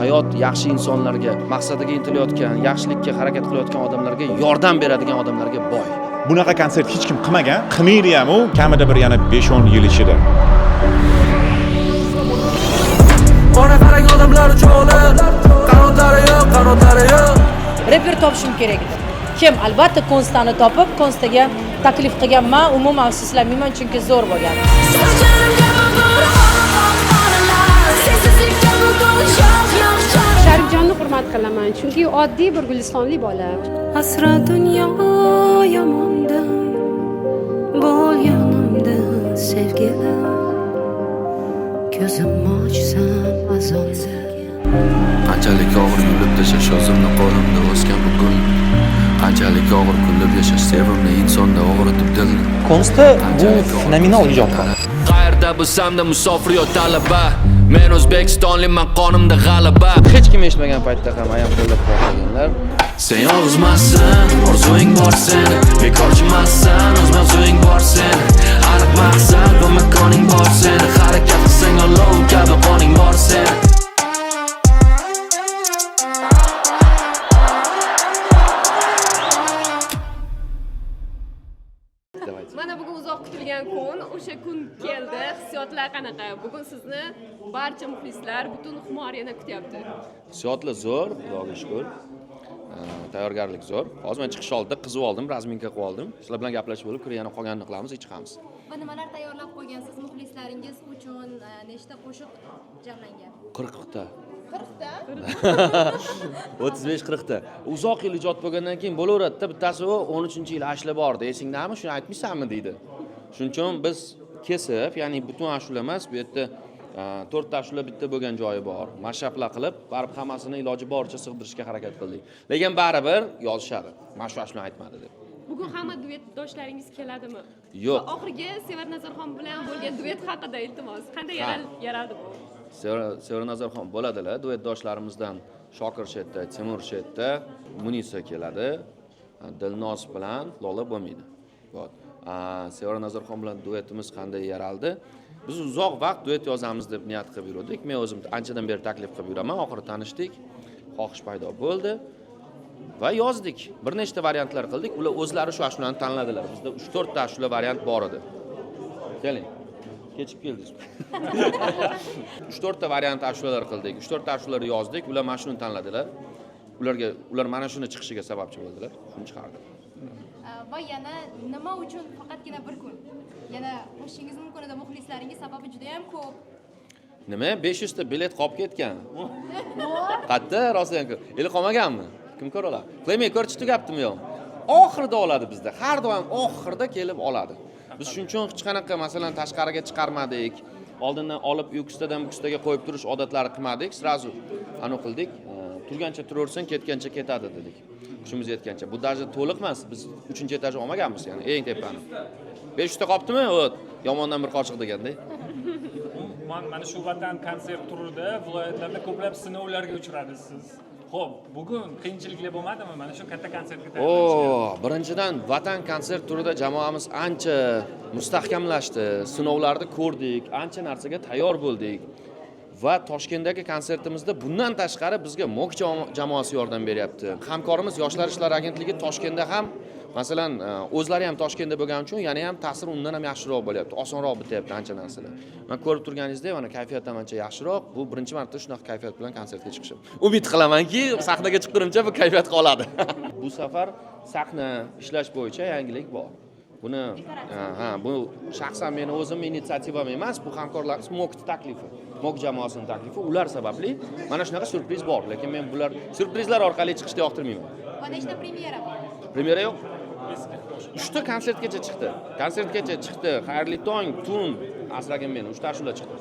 Hayot yaxshi insonlarga, maqsadiga intilayotgan, yaxshilikka harakat qilayotgan odamlarga yordam beradigan odamlarga boy. Bunaqa konsert hech kim qilmagan, qilmaydi ham u kamida bir yana 5-10 yil ichida. Ona qarang odamlar uchoqlar, qanotlari yo'q, qanotlari yo'q. Reper topishim kerak edi. Kim? Albatta Konstani topib, Konstaga taklif qilganman. Umuman afsuslanmayman, chunki zo'r bo'lgan. Sharifjonni hurmat qilaman, chunki oddiy bir gulistonlik bola. Asra dunyo yomonda bo'lganimda sevgilim, ko'zim ochsam azonda. Qanchalik og'ir yulib tashlash o'zimni qo'limda o'sgan bu gulni. Qanchalik og'ir kulib yashash sevimli insonda og'ritib dilni. Konsta bu fenomenal ijodkor. Qayerda bo'lsamda musofir yo talaba, men O'zbekistonlikman, qonimda g'alaba. Hech kim eshitmagan paytda ham ayam qo'llab-quvvatlaganlar. Sen yolg'izmassan, orzuing bor seni, bekorchi emassan, o'z mavzuing bor seni. Aniq maqsad va makoning bor seni, harakat qilsang olov kabi qoning bor seni. Давайте. Mana bugun uzoq kutilgan kun, o'sha kun keldi. Hissiyotlar qanaqa? Bugun sizni barcha muxlislar, butun Humo Arena kutyapti. Hissiyotlar zo'r, Xudoga shukur. Tayyorgarlik zo'r. Hozir men chiqish oldida qizib oldim, разминка qilib oldim. Sizlar bilan gaplashib bo'lib, kirib yana qolganini qilamiz, chiqamiz. Va nimalar tayyorlab qo'ygansiz muxlislaringiz uchun? Nechta qo'shiq jamlangan? 40 ta. 40 ta? 35-40 ta. Uzoq yil ijod bo'lgandan keyin bo'laveradida, bittasi u 13-yil ashula bordi, esingdami? Shuni aytmaysanmi deydi. Shuning uchun biz kesib, ya'ni butun ashula emas, bu yerda 4 ta ashula bitta bo'lgan joyi bor. Mashaplar qilib, baribir hammasini iloji boricha sig'dirishga harakat qildik. Lekin baribir yozishadi. Mana shu ashulani aytmadi deb. Bugun hamma duetdoshlaringiz keladimi? Yo'q. Va oxirgi Sevara Nazarxon bilan bo'lgan duet haqida iltimos. Qanday yaraldi bu? Sevara Nazarxon bo'ladilar. Duetdoshlarimizdan Shokir shetda, Timur shetda, Munisa keladi. Dilnoz bilan Lola bo'lmaydi. Вот. Sevara Nazarxon bilan duetimiz qanday yaraldi? Biz uzoq vaqt duet yozamiz deb niyat qilib yurdik. Men o'zim anchadan beri taklif qilib yuraman. Oxiri tanishdik. Xohish paydo bo'ldi va yozdik. Bir nechta variantlar qildik. Ular o'zlari shu ashulani tanladilar. Bizda 3-4 ta ashula variant bor edi. Keling. Kechib keldingiz. 3-4 ta variant ashulalar qildik. 3-4 ta ashulalar yozdik. Ular mana shuni tanladilar. Ular mana shuni chiqishiga sababchi bo'ldilar. Shuni chiqardik. Va yana nima uchun faqatgina bir kun? Yana qo'shishingiz mumkin edi muxlislaringiz, sababi juda ham ko'p. Nima? 500 ta bilet qolib ketgan. Qatta rostdan ko'r. Eli qolmaganmi? Kim ko'ra oladi? Playmaker tugabdimi yo'q? Oxirida oladi bizda. Har doim oxirida kelib oladi. Biz shuning uchun hech qanaqa masalan tashqariga chiqarmadik. Oldindan olib yukistadan bukistaga qo'yib turish odatlari qilmadik. Srazu anu qildik. Turgancha turaversin, ketgancha ketadi dedik. Kuchimiz yetgancha. Bu даже to'liq emas. Biz 3-etaj olmaganmiz, ya'ni eng tepani. 500 ta qopdimi? O't, yomondan bir qoshiq deganda. Umuman mana shu Vatan konsert turida viloyatlarda ko'plab sinovlarga uchradingiz. Xo'p, bugun qiyinchiliklar bo'lmadimi mana shu katta konsertga tayyorlanishga? Birinchidan Vatan konsert turida jamoamiz ancha mustahkamlashdi, sinovlarni ko'rdik, ancha narsaga tayyor bo'ldik. Va Toshkentdagi konsertimizda bundan tashqari bizga MOK jamoasi yordam beryapti. Hamkorimiz Yoshlar ishlari agentligi Toshkentda ham, masalan, o'zlari ham Toshkentda bo'lgani uchun yana ham ta'sir undan ham yaxshiroq bo'lyapti, osonroq bityapti ancha narsalar. Mana ko'rib turganingizdek, mana kayfiyat ham ancha yaxshiroq. Bu birinchi marta shunaqa kayfiyat bilan konsertga chiqishim. Umid qilamanki, sahnaga chiqqunimcha bu kayfiyat qoladi. Bu safar sahna ishlash bo'yicha yangilik bor. Buni, ha, bu shaxsan meni o'zim initsiativam emas, bu hamkorlarimiz MOK taklifi, MOK jamoasining taklifi. Ular sababli mana shunaqa syurpriz bor, lekin men bular syurprizlar orqali chiqishni yoqtirmayman. Va nechta premyera bor? Premyera yo'q. 3 ta konsertgacha chiqdi. Konsertgacha chiqdi. Xayrli tong, tun, asragin meni 3 ta ashula chiqdi.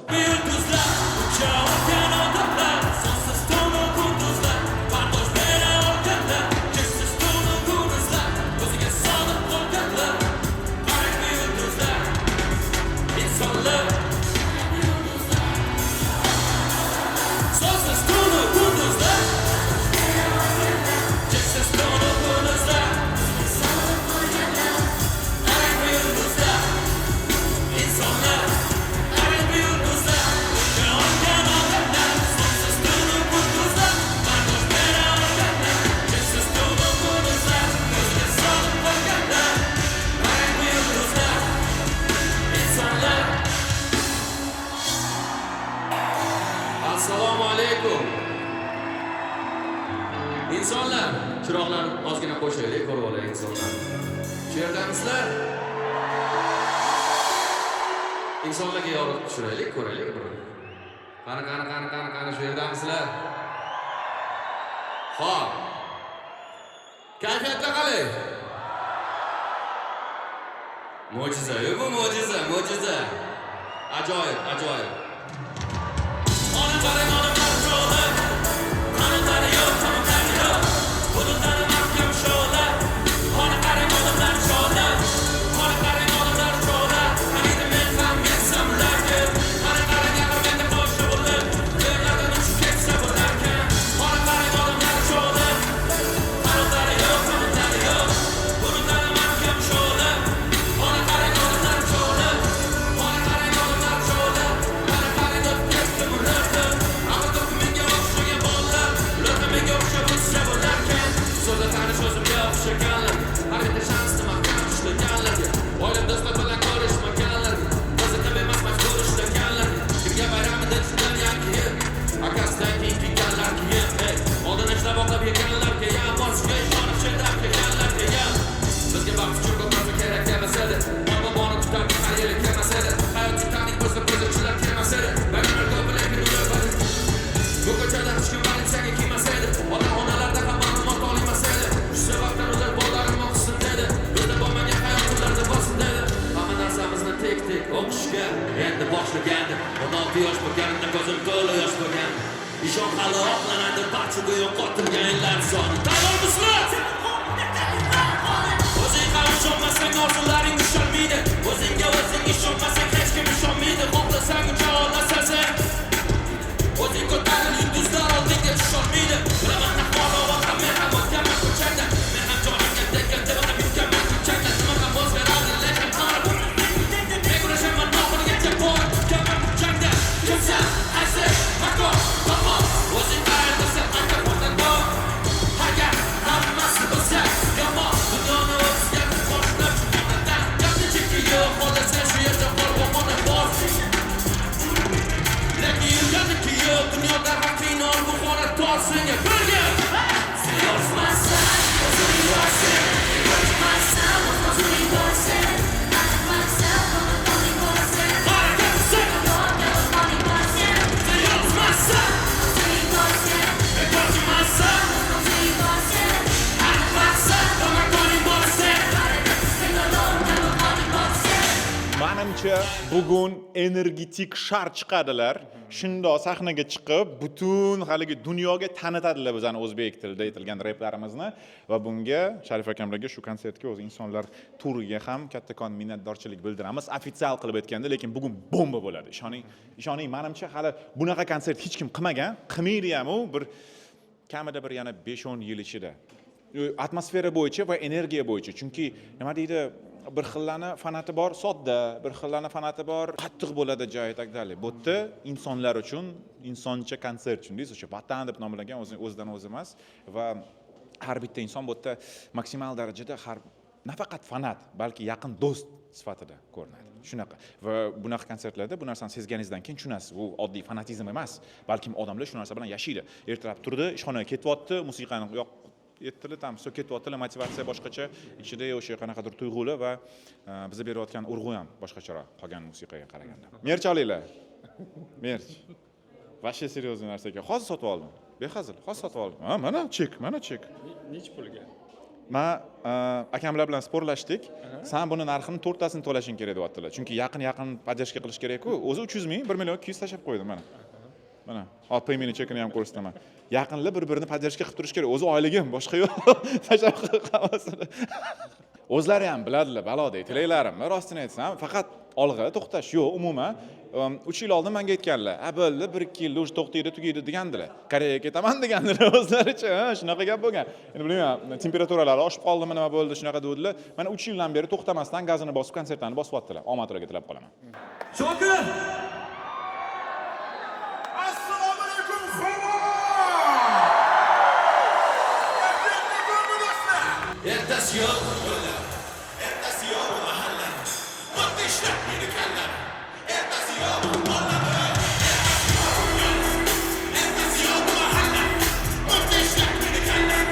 Insonlar, chiroqlar ozgina qo'shaylik, ko'rib olaylik insonlar. Shu yerdamisizlar? Insonlarga yorug' tushiraylik, ko'raylik bir. Qani, qani, qani, qani, qani, shu yerdamisizlar? Xo'p. Kayfiyatlar qalay? Mo'jiza, bu mo'jiza, mo'jiza. Ajoyib, ajoyib. Ona qarang, odamlar cho'li. Qanotlari yo'q, qanotlari yo'q. Bulutlari mahkam sho'la. Ona qarang, odamlar cho'li. Ona qarang, odamlar cho'li. Taniydi men ham yetsam ularga. Ona qarang, axir menda boshqa bo'lib, yerlardan uchib ketsa bo'larkan. Ona qarang, odamlar cho'li. Qanotlari yo'q, qanotlari yo'q. Bulutlari mahkam sho'la. Ona qarang, odamlar cho'li. Ona qarang, odamlar cho'li. Ona qarang, o'tib ketdim ulardan. Axir menga o'xshagan bolalar, ular ham menga o'xshab o'tsa bo'larkan. So'zda tanish o'zimga o'xshaganlar, har bitta shansni mahkam ushlaganlarga, oilam do'stlar bilan ko'rishmaganlarga, qiziqib emas majbur ishlaganlarga, kimga bayramida chiqqan yangi yil, akasidan keyin kiyganlar kiyim, ey, oldin ishlab oqlab yeganlarga ham, boshiga ishonib chidab kelganlarga ham. Bizga vaqt uchun ko'p narsa kerak emas edi. Boboni tutardi har yili kelmas edi. Hayot Titanik bo'lsa ko'zchilar kelmas edi. Bayramlar ko'p lekin ular bu ko'chada hech kim Balenciaga kiymas edi. Ota-onalarda ham ma'lumot olmas edi. Shu sababdan ular bolalarim o'qisin dedi. Bizda bo'lmagan hayot ularda bo'lsin dedi. Hamma narsamizni tek-tek o'qishga endi boshlagandi. 16 yosh bo'lganimda ko'zim to'la yosh bo'lgan. Ishon hali oqlanadi barcha yo'qotilgan yillar soni. Tayyormisizlar? O'zing ham ishonmasang orzularing ushalmaydi. O'zingga o'zing ishonmasang hech kim ishonmaydi. Xohlasang ucha olasan sen. O'zing ko'taril yulduzlar oldingga tusholmaydi. Bilaman ahvol ham men ham o'tganman ko'changda. Men ham jonimga tekkan devona bitganman ko'changda. Nima ham o'zgaradi lekin baribir men kurashaman oxirigacha borib tutganman bu jangda. Kimsan, qaysi, makon, tomon. O'zing qayerdasan, qayta vatan bor. Agar hammasi bo'lsa yomon, dunyoni o'zgartirib boshlab shu xonadan. Gapni cheki yo'q, xohlasan shu yerda qol, bahona bor. Lekin yurganiki yo'q, dunyoda haqiqiy bu xona tor senga birga. Sen yozmassan, o'zing yorsin. O'chmassan, o'zing borsin. Aniqmassan, qoning borsin. Harakat qilsin. Qoning borsin. Sen yozmassan, O'zing borsin. bekorchimassan. O'zing borsin. Aniqmassan, qoning borsin. Harakat qilsang olov kabi qoning borsin. Manimcha bugun energetik shar chiqadilar. Shundoq sahnaga chiqib, butun haligi dunyoga tanitadilar bizani o'zbek tilida aytilgan replarimizni va bunga Sharif akamlarga shu konsertga o'zi insonlar turiga ham kattakon minnatdorchilik bildiramiz. Ofitsial qilib aytganda, lekin bugun bomba bo'ladi. Ishoning, ishoning, manimcha hali bunaqa konsert hech kim qilmagan, qilmaydi ham u bir kamida bir yana 5-10 yil ichida. Atmosfera bo'yicha va energiya bo'yicha, chunki nima deydi, bir xillani fanati bor sodda, bir xillani fanati bor qattiq bo'ladi joy так далее. Bu yerda insonlar uchun insoncha konsert, tushundingiz, o'sha Vatan deb nomlangan o'zidan o'zi emas va har bitta inson bu yerda maksimal darajada har nafaqat fanat, balki yaqin do'st sifatida ko'rinadi. Shunaqa. Va bunaqa konsertlarda bu narsani sezganingizdan keyin tushunasiz, bu oddiy fanatizm emas, balkim odamlar shu narsa bilan yashaydi. Ertalab turdi, ishxonaga ketyapti, musiqani yoq etdilar, tam все ketyaptilar, motivatsiya boshqacha, ichida o'sha qanaqadir tuyg'ular va biza berayotgan urg'u ham boshqacharoq qolgan musiqaga qaraganda. Merch olinglar. Merch. Вообще серьезный narsa ekan. Hozir sotib oldim. Behazil, hozir sotib oldim. Ha, mana chek, mana chek. Nechi pulga? Man akamlar bilan sporlashdik. San buni narxini to'rttasini to'lashing kerak deyaptilar. Chunki yaqin-yaqin поддержка qilish kerak-ku. O'zi 300 ming, 1 million 200 tashlab qo'ydim mana. Mana, hop, Paymeni chekini ham ko'rsataman. Yaqinlar bir-birini поддержка qilib turish kerak. O'zi oyligim, boshqa yo'q. Tashlab hammasini. O'zlari ham biladilar, balodek tilaklarimni, rostini aytsam, faqat olg'a to'xtash yo'q umuman. 3 yil oldin menga aytganlar, "A bo'ldi, 1-2 yilda уже to'xtaydi, tugaydi" degandilar. Koreyaga ketaman degandilar o'zlaricha, ha, shunaqa gap bo'lgan. Endi bilmayman, temperaturalari oshib qoldimi, nima bo'ldi, shunaqa dedilar. Mana 3 yildan beri to'xtamasdan gazini bosib, konsertlarni bosyaptilar. Omad ularga tilab qolaman. Shokir! Assalomu alaykum, Xumo! Ertasi yo'q. Ertasi yo'q mahalla. Bitta ishlab meni kallam. Ertasi yo'q bolalar. Ertasi yo'q mahalla. Bitta ishlab meni kallam.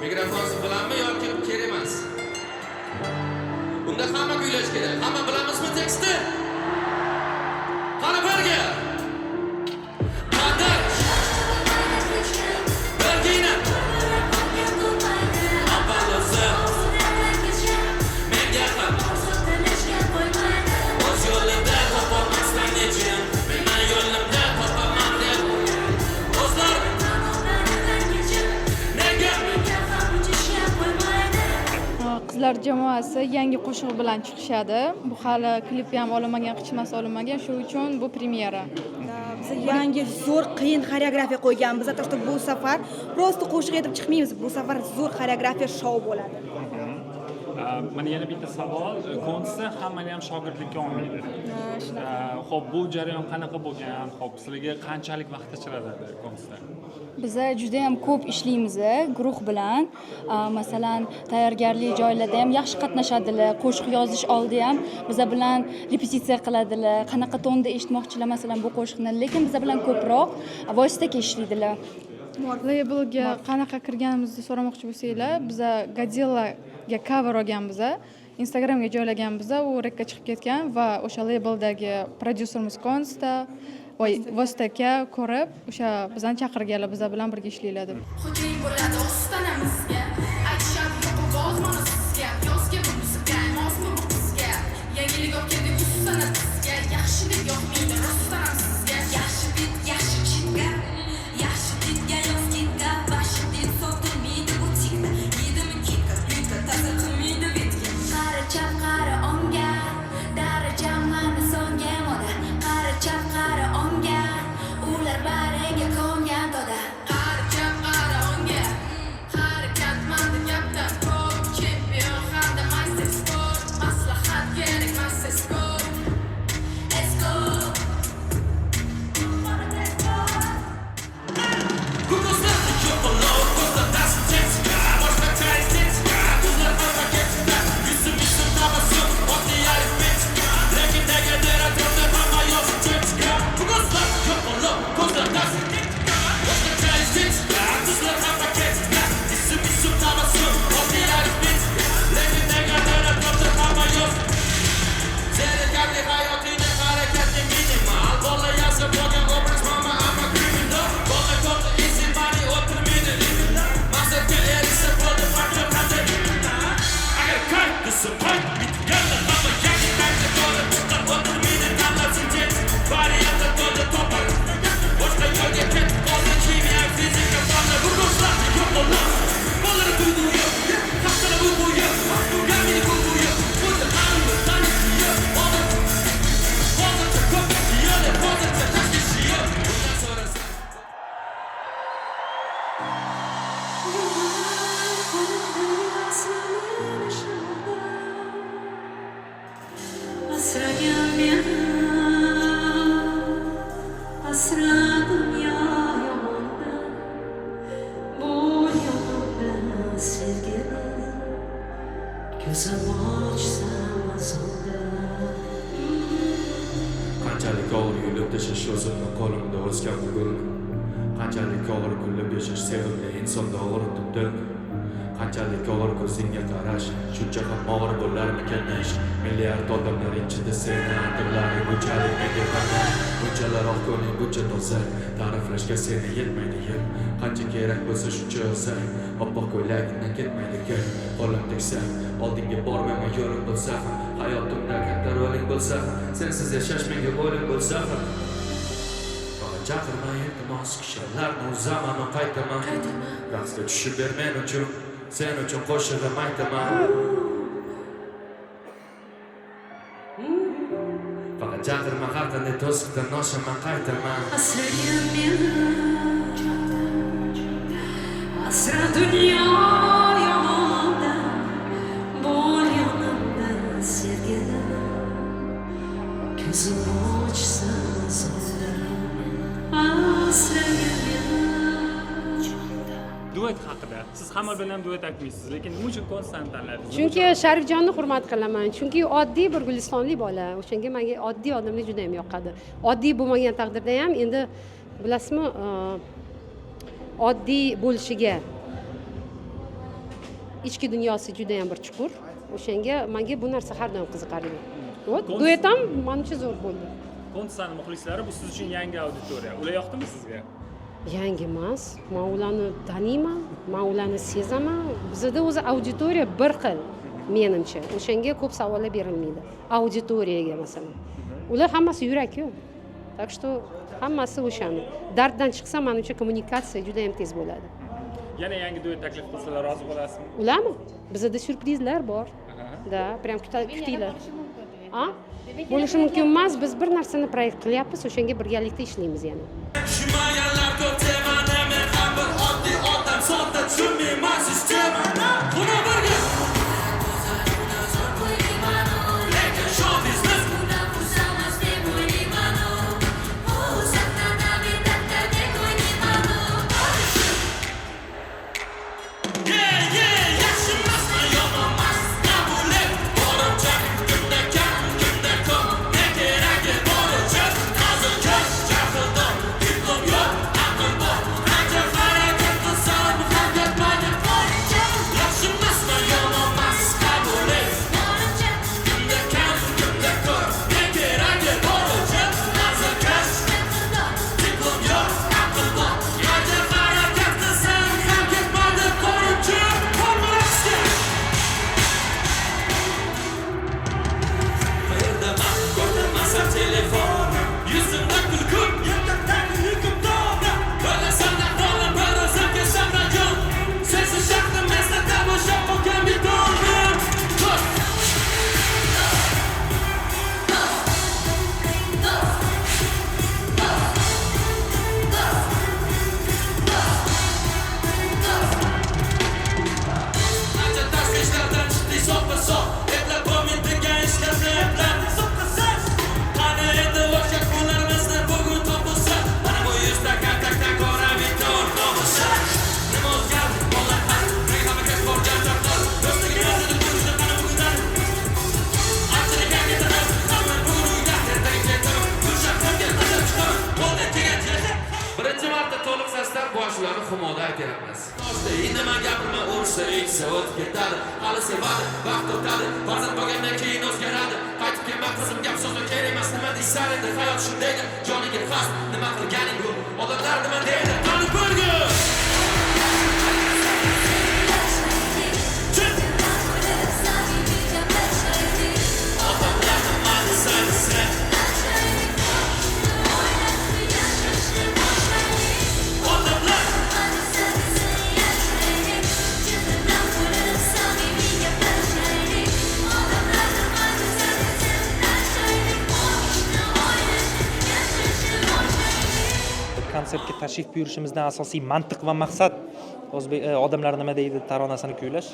Mikrofonsiz bilanmi yoki kerak emas? Unda hamma kuylash kerak. Hamma bilamizmi tekstni? Qani birga. Qadar. Birgina. Apalozi. Menga ham. O'z yo'limda topolmasdan nechun? Meni yo'limda topaman deb. O'zlar nega? Qizlar jamoasi yangi qo'shiq bilan chiqishadi. Bu hali klipi ham olinmagan, hech narsa olinmagan. Shu uchun bu premyera. Biz yangi zo'r qiyin xoreografiya qo'yganmiz. То что bu safar просто qo'shiq aytib chiqmaymiz. Bu safar zo'r xoreografiya shou bo'ladi. Mana yana bitta savol. Konsa hammani ham shogirdlikka olmaydi. Xo'p, bu jarayon qanaqa bo'lgan? Xo'p, sizlarga qanchalik vaqt ajratiladi Konsta? Biza juda ham ko'p ishlaymiz guruh bilan. Masalan, tayyorgarlik joylarida ham yaxshi qatnashadilar. Qo'shiq yozish oldi ham biza bilan repetitsiya qiladilar. Qanaqa tonda eshitmoqchilar masalan bu qo'shiqni, lekin biza bilan ko'proq vositaga ishlaydilar. Labelga qanaqa kirganimizni so'ramoqchi bo'lsanglar, biza Godzillaga cover olganmiz. Instagramga joylaganmiz, u rekka chiqib ketgan va o'sha labeldagi prodyuserimiz Konsta voy Vositaka ko'rib, o'sha bizani chaqirganlar, biza bilan birga ishlanglar deb. Xo'jayin bo'ladi ustanamizga. Aytishadi yo'q bozmoni sizga. Yozga bu musiqa, mosmi bu qizga? Yangilik olib keldik ustana bizga. Yaxshilik yoqmaydi rostdan ham sizga. Yaxshi bit, yaxshi chitga, yaxshi bitga yoz kitga, baxshi bit sotilmaydi butikda. Yeydimi kitka, yutka, ta'sir qilmaydi bitga. Qara chap, qara o'ngga, darajam mani so'nggi moda. Qara chap, qara o'ngga, ular bariga ko'ngan to'da. Qara chap, qara o'ngga, harakat manda gapdan ko'p. Chempion hamda master sport, maslahat kerak master sport. Let's go. Bu ko'zlar yo'q olov, ko'zlar estetika, boshqacha estetika, tuzlar hamma ketdi. Yuzim yuzim tabassum, oddiy arifmetika. Lekin negadir atrofda hamma yozib chetika. Bu ko'zlar yo'q olov, ko'zlar estetika, boshqacha estetika, tuzlar hamma ketdi. Yuzim yuzim tabassum, oddiy arifmetika. Lekin negadir atrofda hamma yozib. Zerikarli hayotingda harakatli minimal. Bola yasab olgan obraz mama amma kriminal. Bola ko'rdi easy money o'tirmaydi limita. Maqsadga erishsa bo'ldi farqi qanday? Agar qayt desa qayt, bitganda hamma yangi qayta ko'rib chiqar o'tirmaydi tanlasin tez. Variantlar to'la topar. Boshqa yo'lga ketib qoldi kimyo, fizika fanlar. Bu ko'zlar yo'q olov. Bolalar tuyg'uyi, haftalar bu bo'yi, gamini bu bo'yi. O'zi hamma tanishdi, hozircha ko'p yo'li, hozircha tashvishi yo'q. Bundan so'rasa Asragan meni, asra dunyo yomondan, bo'l yonimda sevgilim, ko'zim ochsam azonda. Qanchalik og'ir yulib tashlash o'zimni qo'limda o'sgan bugunni. Qanchalik og'ir kulib yashash sevimli insonda og'ritib dilni. Qanchalik og'ir ko'zingga qarash, shuncha ham og'ir bo'larmikan ish. Milliard odamlar ichida seni atirlaring bunchalik menga qanday. Bunchalar oq ko'ngling buncha toza, ta'riflashga seni yetmaydi yil. Qancha kerak bo'lsa shuncha yozay, oppoq ko'ylagingdan ketmaydi kir. Qo'lim tegsa oldinga bormayman yo'lim bo'lsa ham, hayotimda katta roling bo'lsa ham, sensiz yashash menga o'lim bo'lsa ham. Bana chaqirma iltimos, kishanlarni uzaman qaytaman. Raqsga tushib ber men uchun, sen uchun qo'shig'im aytaman. Faqat chaqirma har qanday to'siqdan oshaman qaytaman. Asragan meni, asra dunyo yomondan, bo'l yonimda sevgilim, ko'zim ochsam azonda, asragan meni. Duet haqida. Siz hamma bilan duet aytmaysiz, lekin nima uchun Konstani tanladingiz? Chunki Sharifjonni hurmat qilaman. Chunki oddiy bir gulistonlik bola. O'shanga menga oddiy odamlar juda ham yoqadi. Oddiy bo'lmagan taqdirda ham endi bilasizmi, oddiy bo'lishiga Ichki dunyosi juda ham bir chuqur. O'shanga menga bu narsa har doim qiziqarli. Вот, duet ham manimcha zo'r bo'ldi. Konstani muxlislari bu siz uchun yangi auditoriya. Ular yoqdimi sizga? Yangi emas, man ularni taniyman, man ularni sezaman. Bizada o'zi auditoriya bir xil, menimcha. O'shanga ko'p savollar berilmaydi auditoriyaga, masalan. Ular hammasi yurak-ku, так что hammasi o'shani darddan chiqsa, manimcha, kommunikatsiya juda yam tez bo'ladi. Yana yangi duet taklif qilsalar, rozi bo'lasizmi? Ularmi? Bizada syurprizlar bor да, прям kutinglar. A, bo'lishi mumkin emas, biz bir narsani proyekt qilyapmiz, o'shanga birgalikda ishlaymiz yana. Tushunmaganlar ko'p temani. Men ham bir oddiy odam, sodda, tushunmayman sistemani. Buni birga. Lekin shou biznes. Bundan xursandmiz deb o'ylayman. Bu sahnada men katta deb o'ylayman. Yeah, yaxshi emasmi, yomon emas, qabul et borimcha. Kimda kam, kimda ko'p, ne keragi boricha. Hazilkash, jahldor, diplom yo'q, aql bor. Qancha harakat qilsam ham yetmadi boricha. Yaxshi emasmi, yomon emas, qabul et Borimcha. Kimda kam, kimda ko'p, ne keragi boricha. Hazilkash, diplom yo'q, aql bor. Qancha harakat qilsam ham yetmadi boricha. Formulashga. Qayerdaman, ko'rdirmasam telefon. Yuzimda kulgu, yelkamdagi yukim to'g'ri. Bilasan ahvolim, bir o'zim kelsam rajon. Sensiz shahrim esda tomosha bo'lgan bitonni. Ko'p. Ancha tashvishlardan chiqdik soppa-sog'. Eplab bo'lmaydigan ishlarni eplab. Qani endi o'sha kunlarimizni bugun topilsa. Mana bu yuzda kontaktdan ko'ra bitta o'rtoq. Nima o'zgardi? Bolalar ham, nega hamma kech borgan taqdir? Do'stligim o'zini turishda qani bugundan? Anchalik yangi tanish, hamma bugun uyda, ertaga ketaman. Gulshan qilgan tashlab chiqaman, qo'ldan kelgancha. Birinchi marta to'liq sostav boshlarni Humoda aytyapmiz. Indamay gapirma, ursa, eksa o'tib ketadi. Hali sevadi, vaqt o'tadi. Farzand bo'lgandan keyin o'zgaradi. Qaytib kelma qizim, gap so'zma kerak emas. Nima deysan endi, hayot shundaydi. Joniga qasd, nima qilganing bu? Odamlar nima deydi? Qani ko'rgin. Odamlar nima desa desa. Odamlar. Konsertga tashrif buyurishimizdan asosiy mantiq va maqsad o'zbek odamlar nima deydi taronasini kuylash,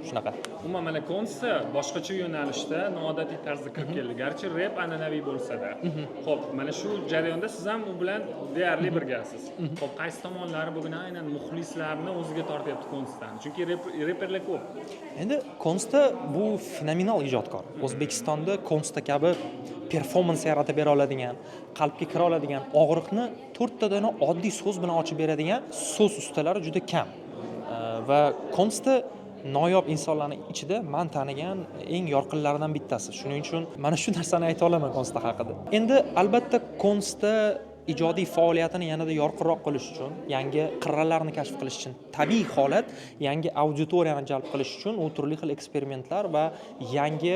shunaqa. Umuman, mana Konsta boshqacha yo'nalishda, noodatiy tarzda kirib keldi, garchi rep an'anaviy bo'lsa-da. Xo'p, mana shu jarayonda siz ham u bilan deyarli birgasiz. Xo'p, qaysi tomonlari bugun aynan muxlislarni o'ziga tortyapti Konstani? Chunki reperlar ko'p. Endi Konsta bu fenomenal ijodkor. O'zbekistonda Konsta kabi performans yaratib bera oladigan, qalbga kira oladigan, og'riqni to'rtta dona oddiy so'z bilan ochib beradigan so'z ustalari juda kam. Va Konsta noyob insonlarning ichida man tanigan eng yorqinlaridan bittasi. Shuning uchun mana shu narsani ayta olaman Konsta haqida. Endi albatta Konsta ijodiy faoliyatini yanada yorqinroq qilish uchun, yangi qirralarni kashf qilish uchun, tabiiy holat yangi auditoriyani jalb qilish uchun u turli xil eksperimentlar va yangi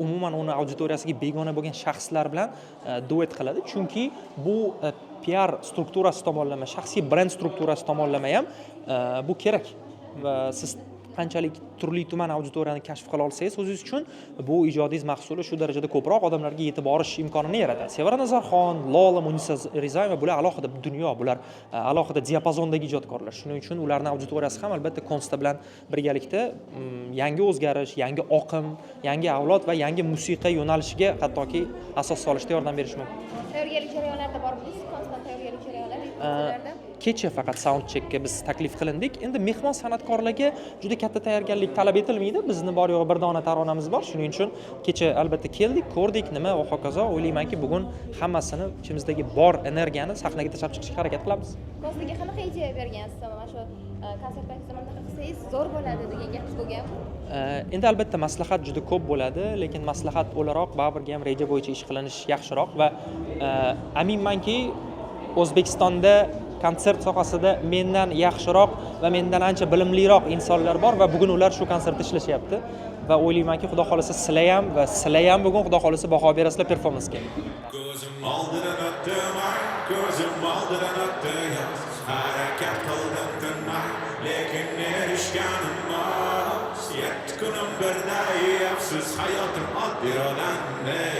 umuman uni auditoriyasiga begona bo'lgan shaxslar bilan duet qiladi. Chunki bu PR strukturasi tomonlama, shaxsiy brend strukturasi tomonlama ham bu kerak. Va siz qanchalik turli tuman auditoriyani kashf qila olsangiz o'zingiz uchun, bu ijodingiz mahsuli shu darajada ko'proq odamlarga yetib borish imkonini yaratadi. Sevara Nazarxon, Lola, Munisa Rizayeva bular alohida dunyo, bular alohida diapazondagi ijodkorlar. Shuning uchun ularning auditoriyasi ham albatta Konsta bilan birgalikda yangi o'zgarish, yangi oqim, yangi avlod va yangi musiqa yo'nalishiga hattoki asos solishda yordam berishi mumkin. Tayyorgarlik jarayonlarida bormisiz? Konsta tayyorgarlik jarayonlari repetitsiyalarda? Kecha faqat sound checkga biz taklif qilindik. Endi mehmon san'atkorlarga juda katta tayyorgarlik talab etilmaydi. Bizni bor yo'g'i bir dona taronamiz bor. Shuning uchun kecha albatta keldik, ko'rdik nima va hokazo. O'ylaymanki, bugun hammasini ichimizdagi bor energiyani sahnaga tashlab chiqishga harakat qilamiz. Konstaga qanaqa ideya bergansiz? Mana shu Konsert paytida mana bunaqa qilsangiz zo'r bo'ladi degan gap bo'lganmi? Endi albatta maslahat juda ko'p bo'ladi, lekin maslahat o'laroq baribir ham reja bo'yicha ish qilinishi yaxshiroq va aminmanki, O'zbekistonda konsert sohasida mendan yaxshiroq va mendan ancha bilimliroq insonlar bor va bugun ular shu konsertda ishlashyapti va o'ylaymanki, Xudo xolasa sizlar ham va sizlar ham bugun Xudo xolasa baho berasizlar performansga. Ko'zim oldidan o'tdim ay, ko'zim oldidan o'tdi yoz. Harakat qildim tinmay, lekin erishganim oz. 7 kunim birday, afsus hayotim oddiy odamday.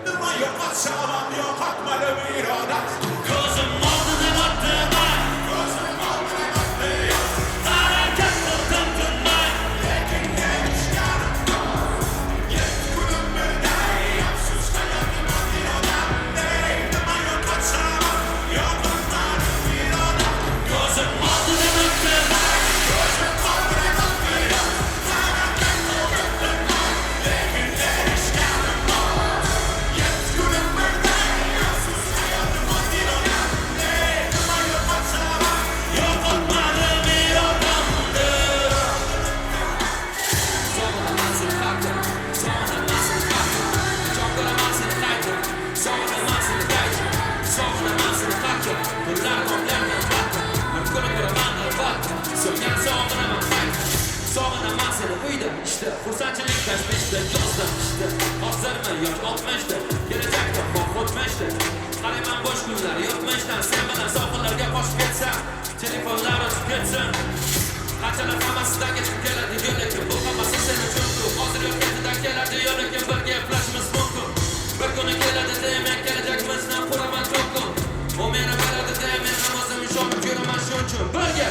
Nima yo'qotsam ham yo'qotmadim irodam. Ko'zim oldidan o'tdim ay, ko'zim oldidan o'tdi yoz. Harakat qildim tinmay, lekin erishganim oz. 7 kunim birday, afsus hayotim oddiy odamday. Nima yo'qotsam ham yo'qotmadim irodam. Ko'zim oldidan o'tdim ay, ko'zim oldidan o'tdi yoz. Harakat qildim tinmay, lekin erishganim oz. 7 kunim birday, afsus hayotim oddiy odamday. Nima yo'qotsam ham yo'qotmadim irodamni. Sog'inaman seni har kun, sog'inaman seni har kun. Jon ko'raman seni qaytib, sog'inaman seni qaytib. Sog'inaman seni har kun, pullar toplardan albatta. Bir kuni ko'raman albatta, so'ngan sog'inaman qaytib. Sog'inaman seni uyda, ishda, xursandchilik tashvishda, yozda, qishda, hozirmi yoki 60da, kelajakda, xoh o'tmishda. Qarayman bo'sh kunlar, yotmishdan, sen bilan sohillarga qochib ketsam, telefonlar o'chib ketsin. Qanchalar hammasidan kechib keladi yo'l, bu hammasi sen uchun-ku. Hozir yo'q ketidan keladi yo'l, birga eplashimiz mumkin. Bir kuni keladi demak kelajagimizni quraman to'lqin. U meni biladi demak men o'zim ishonib yuraman shuning uchun. Birga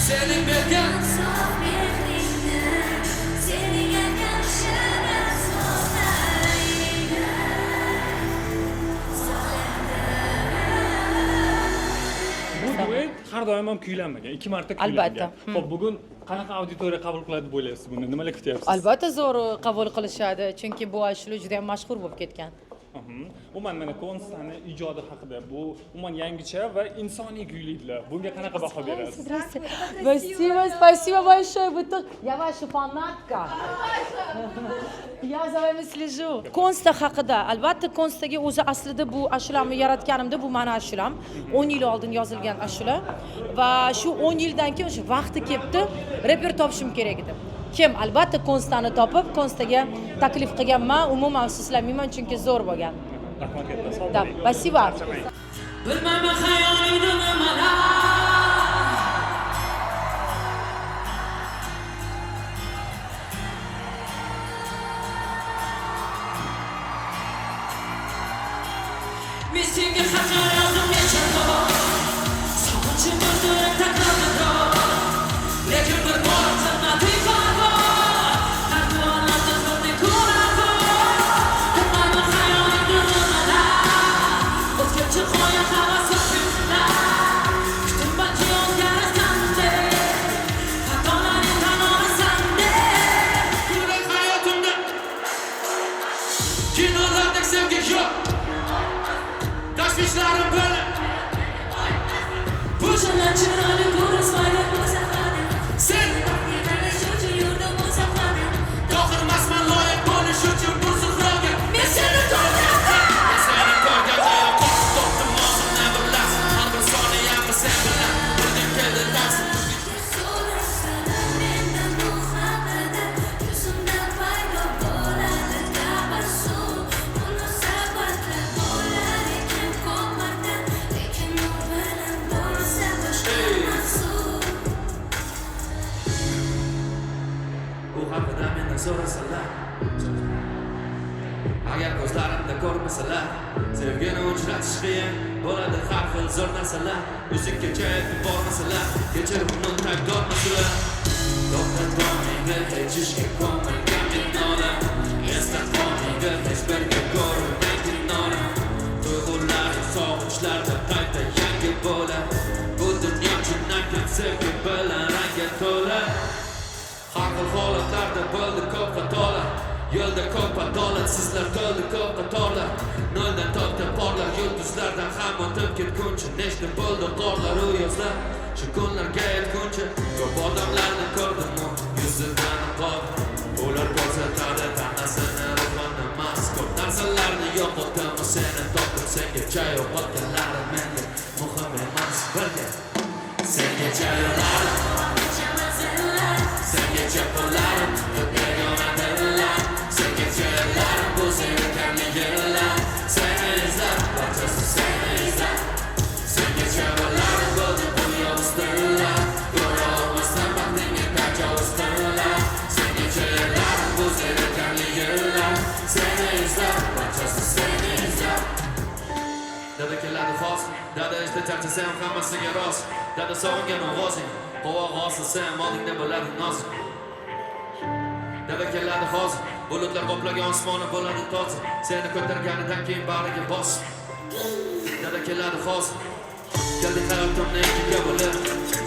sening bergan Sening aytgan shirin so'zlaringni Bu duet har doim ham kuylanmagan, 2 marta kuylangan. Albatta. Xo'p, bugun qanaqa auditoriya qabul qiladi deb o'ylaysiz buni? Nimalar kutyapsiz? Albatta zo'r qabul qilishadi, chunki bu ashula juda ham mashhur bo'lib ketgan. Umuman mana Konstani ijodi haqida, bu umuman yangicha va insoniy kuylaydilar. Bunga qanaqa baho berasiz? Здравствуйте. Спасибо, спасибо большое. Вы тут. Я ваша фанатка. Я за вами слежу. Konsta haqida, albatta Konstaga o'zi aslida bu ashulamni yaratganimda bu mani ashulam. 10 yil oldin yozilgan ashula va shu 10 yildan keyin o'sha vaqti kelibdi, reper topishim kerak edi. Kim? Albatta Konstani topib, Konstaga taklif qilganman. Umuman afsuslanmayman, chunki zo'r bo'lgan. Rahmat katta, sog' Да, bo'ling. спасибо. Bilmayman xayolingda nimalar. Men senga qachon yozdim necha bor, sog'inchim o'zini takror, lekin bir bor qilmading parvo. Tartib ko'rdi ko'raver. Bilmayman xayolingda nimalar, o'tkinchi g'oya havas kunlar. Kutib balki o'zgarasan deb, xatolaring tan olasan deb. Kulrak hayotimda kinolardek sevgi yo'q. Tashvishlarim bilan bu jala chiroyli ko'rishmaydi. Sen tohir emasman loyiq bo'lish uchun bu zuhroga. Men seni ko'rgandim, men seni ko'rganda qo'rqib topdim o'zimni bilasan. Har bir soniyamni sen bilan bilgim keldi dars. So'rashadi mendan bu haqida, yuzimdan paydo bo'ladi tabassum. Munosabatlar bo'lar ekan ko'p marta, lekin u bilan bo'lsa boshqa mavzu. Bu haqida mendan so'rasalar, agar ko'zlarimda ko'rmasalar, sevgini uchratish qiyin bo'ladi har xil zo'r narsalar. Uzukkacha yetib bormasalar, kechir buni tagdormasalar. To'xtatolmaydi hech ishga ko'milgan minola, eslatolmaydi hech birga ko'rilgan kinolar. Tuyg'ular sog'inchlarda qayta yangi bo'la, bu dunyo chinakam sevgi bilan. Holatlarda bo'ldi ko'p xatolar, yo'lda ko'p adolatsizlar, to'ldi ko'p qatorlar. Noldan topdi porlar, yulduzlardan ham o'tib ketguncha nechta bo'ldi qorlar u yozlar. Shu kunlarga yetguncha ko'p odamlarni ko'rdim u yuzidan niqob. Ular ko'rsatadi tanasini, ruhini emas. Ko'p narsalarni yo'qotdim, seni topdim, sengacha yo'qotganlarim menga muhim emas. Birga sengacha yo'llarim, sengacha qo'llarim tutib begona dillar, sengacha yo'llarim bu zerikarli yillar. Seni izlab, barchasi seni izlab, sengacha yo'llarim bo'ldi bu yovuz tillar. Ko'ra olmasdan baxtingga tajovuz tillar, sengacha yo'llarim bu zerikarli yillar. Seni izlab, barchasi seni izlab. Dada keladi hozir, dada ishda charchasa ham hammasiga rozi. Dada sog'ingan ovozing, qovoq osilsa ham oldingda bo'ladi nozik. Dada keladi hozir, bulutlar qoplagan osmoni bo'ladi toza. Seni ko'targanidan keyin bag'riga bos. Dada keladi hozir, keldi hayotimni ikkiga bo'lib.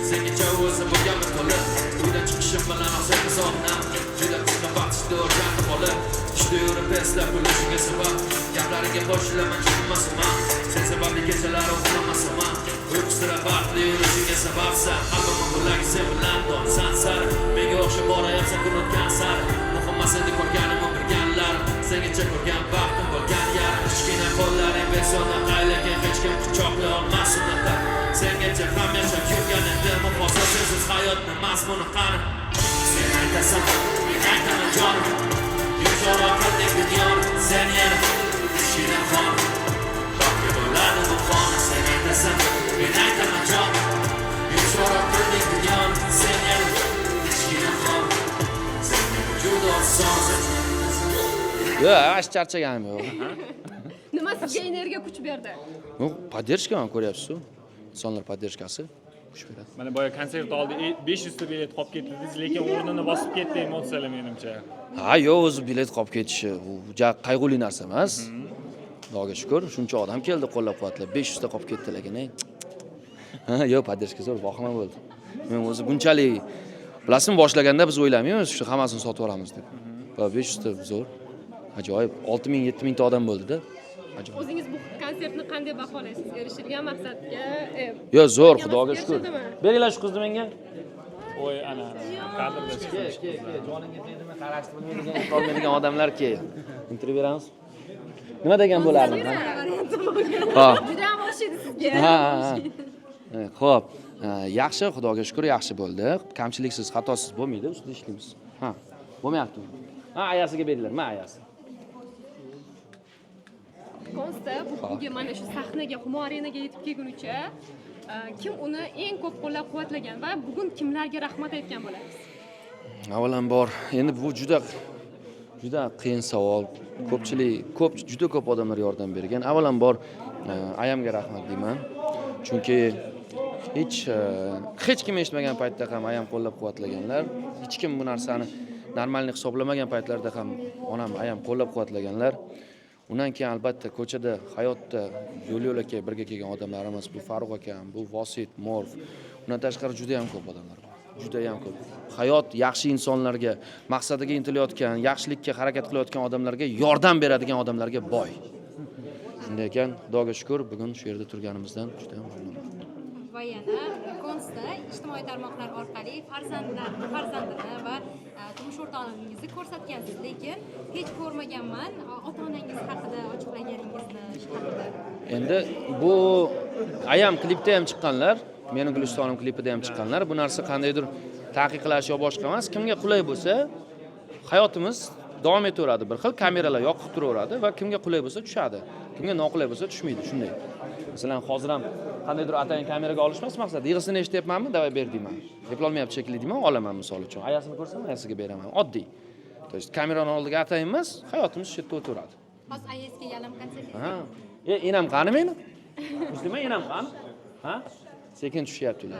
Sengacha o'zi bo'lganmi to'lib. Uydan chiqishim bilan seni sog'inam. Juda qisqa vaqt ichida o'rganib olib. Ishda yurib eslab kulishiga sabab. Gaplaringga qo'shilaman tushunmasam. Sen sababli kechalari uxlamasam. Uyqusirab baxtli yurishingga sababsan. Qalbimni bo'lagi sen bilan donsan sari. Menga o'xshab borayapsan kun o'tgan sari. Muhim emas endi ko'rganim va bilganlarim. Sengacha ko'rgan baxtim bo'lgan yarim. Kichkina qo'llaring besondan qaylagan hech kim quchoqlay olmas unaqa. Sengacha ham yashab yurgan edim. Hozir sensiz hayotni mazmuni qani? Sen aytasan, men aytaman jonim. Yumshoqroq qilding dunyoni, sen yana kichkina xona. Tokga bo'ladi bu xona. Sen aytasan, men aytaman jonim. Yumshoqroq qilding dunyoni, sen yana kichkina xona. Senga bu juda oson. Yo'q, hech charchaganim yo'q. Nima sizga energiya, kuch berdi? Yo'q, поддержка man ko'ryapsiz-ku. Insonlar поддержка si kuch beradi. Mana boya konsert oldi 500 ta bilet qolib ketdingiz, lekin o'rnini bosib ketdi emotsiyalar menimcha. Ha, yo'q, o'zi bilet qolib ketishi u ja qayg'uli narsa emas. Xudoga shukur, shuncha odam keldi qo'llab-quvvatlab, 500 ta qolib ketdi, lekin ey. Ha, yo'q, поддержка zo'r, vahima bo'ldi. Men o'zi bunchalik, bilasizmi, boshlaganda biz o'ylamaymiz, shu hammasini sotib yuboramiz deb. Va 500 ta zo'r. Ajoyib. 6000, 7000 ta odam bo'ldi-da. Ajoyib. O'zingiz bu konsertni qanday baholaysiz? Erishilgan maqsadga Yo'q, zo'r, Xudoga shukur. Erishildimi? Beringlar shu qizni menga. Voy, ana, ana, kadrda Ke, ke, ke, joningga tegdimi, qarashni bilmaydigan, eplolmaydigan odamlar ke. Intervyu beramiz. Nima degan bo'lardim? Ha. Juda ham o'xshaydi sizga. Ha. Xo'p, yaxshi, Xudoga shukur, yaxshi bo'ldi. Kamchiliksiz, xatosiz bo'lmaydi, ustida ishlaymiz. Ha, bo'lmayaptimi? Ha, ayasiga beringlar, ma ayasi. Konsta bugungi mana shu sahnaga, Humo Arenaga yetib kelgunicha kim uni eng ko'p qo'llab-quvvatlagan va bugun kimlarga rahmat aytgan bo'lasiz? Avvalambor, endi bu juda juda qiyin savol. Ko'pchilik, ko'p, juda ko'p odamlar yordam bergan. Avvalambor ayamga rahmat deyman. Chunki hech kim eshitmagan paytda ham ayam qo'llab-quvvatlaganlar. Hech kim bu narsani нормальный hisoblamagan paytlarda ham onam, ayam qo'llab-quvvatlaganlar. Undan keyin albatta ko'chada, hayotda yo'l yo'lakay birga kelgan odamlarimiz, bu Farruh akam, bu Vosit, Morf. Undan tashqari juda ham ko'p odamlar bor. Juda ham ko'p. Hayot yaxshi insonlarga, maqsadiga intilayotgan, yaxshilikka harakat qilayotgan odamlarga yordam beradigan odamlarga boy. Shunday ekan, Xudoga shukur, bugun shu yerda turganimizdan juda ham mamnunman. Va yana Konsta ijtimoiy tarmoqlar orqali farzandini va turmush o'rtog'ingizni ko'rsatgansiz, lekin hech ko'rmaganman ota onangiz haqida ochiqlaganingizni, shu haqida. Endi bu ayam klipda ham chiqqanlar, meni Gulistonim klipida ham chiqqanlar. Bu narsa qandaydir taqiqlash yo boshqa emas. Kimga qulay bo'lsa, hayotimiz davom etaveradi. Bir xil kameralar yoqib turaveradi va kimga qulay bo'lsa tushadi, kimga noqulay bo'lsa tushmaydi, shunday. Masalan, hozir ham qandaydir atayin kameraga olish emas maqsad. Yig'isini eshityapmanmi, давай ber deyman. Eplolmayapti shekilli deyman, olaman misol uchun. Ayasini ko'rsam, ayasiga beraman. Oddiy. То есть kamerani oldiga atayin emas, hayotimiz shu yerda o'taveradi. Hozir ayangizga yalam konsert. Ha. E, enam qani meni? Muslima, enam qani? Ha? Sekin tushyapti ular.